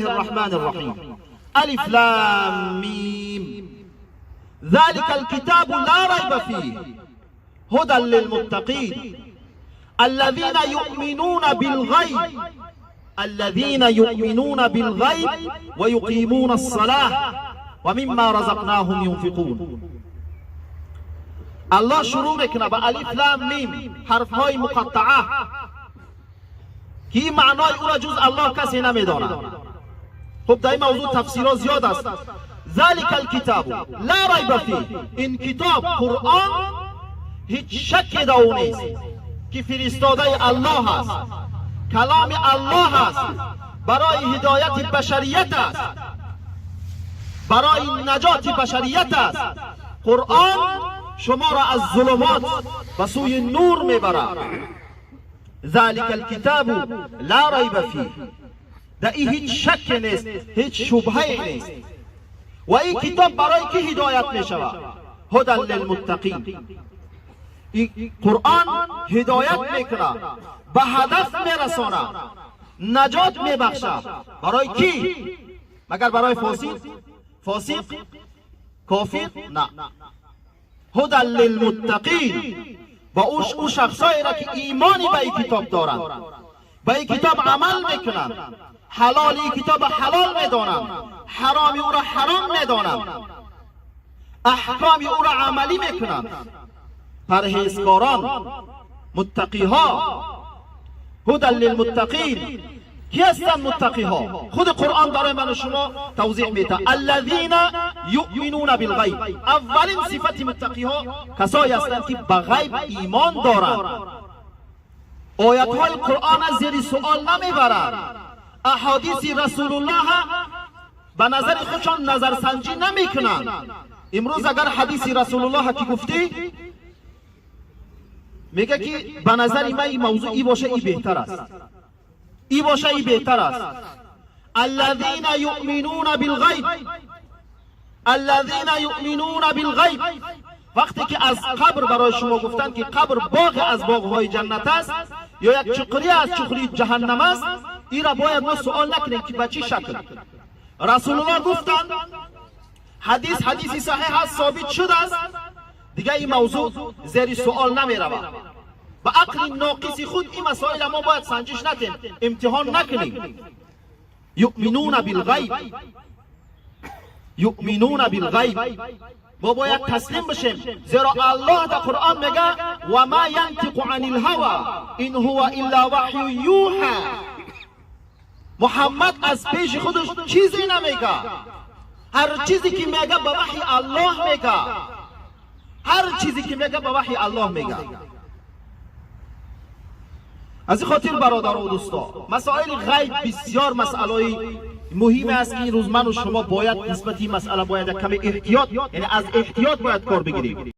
الرحمن الرحيم. ألف لام ميم، ذلك الكتاب لا ريب فيه، هدى للمتقين، الذين يؤمنون بالغيب، الذين يؤمنون بالغيب ويقيمون الصلاة ومما رزقناهم ينفقون. الله شروع میکنه با الف لام میم، حرف های مقطعه که این معنای او را جز الله کسی نمیداند. خب، در این موضوع تفسیرها زیاد است. ذلك الكتاب لا ریب فیه، این کتاب قرآن هیچ شکی در او نیست که فرستاده الله است، کلام الله است، برای هدایت بشریت است، برای نجات بشریت است. قرآن شما را از ظلمات به سوی نور میبرد. ذلك الكتاب لا ریب فیه، در این هیچ شک نیست، هیچ شبهه نیست. و این کتاب برای کی هدایت می شود؟ هدى للمتقین. این قرآن هدایت میکنه، به هدف میرسانه، نجات میبخشه. برای کی؟ مگر برای فاسق، کافر؟ نه. هدى للمتقین، با او شخصایی را که ایمانی به این کتاب دارند، به این کتاب عمل میکنند، حلال این کتاب حلال میدانند، حرام او را حرام میدانند، احکام او را عملی میکنند. پرهیزکاران، متقی ها. هدى للمتقین. کی هستند متقی ها؟ خود قرآن برای من و شما توضیح میده. الذین یؤمنون بالغیب. اولین صفت متقی ها کسایی هستند که به غیب ایمان دارند، آیت های قرآن از زیر سؤال نمیبرند، احادیث رسول الله به نظر خودشان نظرسنجی نمیکنند. امروز اگر حدیث رسول الله که گفتی، میگه که به نظر من این موضوع ای باشه ای بهتر است، ای باشه ای بهتر است. الذين يؤمنون بالغیب، الذين يؤمنون بالغیب. وقتی که از قبر برای شما گفتند که قبر باغ از باغهای جنت است یا یک چقری از چقری جهنم است، ای را باید ما سوال نکنیم که به چی شکل. رسول الله گفتند، حدیث حدیثی صحیح است، ثابت شده است، دیگه این موضوع زیر سوال نمی رود. به عقل ناقص خود این مسائل ما باید سنجش نتیم، امتحان نکنیم. یؤمنون بالغیب، یؤمنون بالغیب. ما باید تسلیم بشیم، زیرا الله در قرآن میگه و ما ینطق عن الهوى ان هو الا وحی یوحى. محمد از پیش خودش چیزی نمیگه، هر چیزی که میگه به وحی الله میگه، هر چیزی که میگه به وحی الله میگه. از این خاطر برادر و دوستا، مسائل غیب بسیار مسئله مهم است که این روز من و شما باید نسبت این مسئله باید کمی احتیاط، یعنی از احتیاط باید کار بگیریم.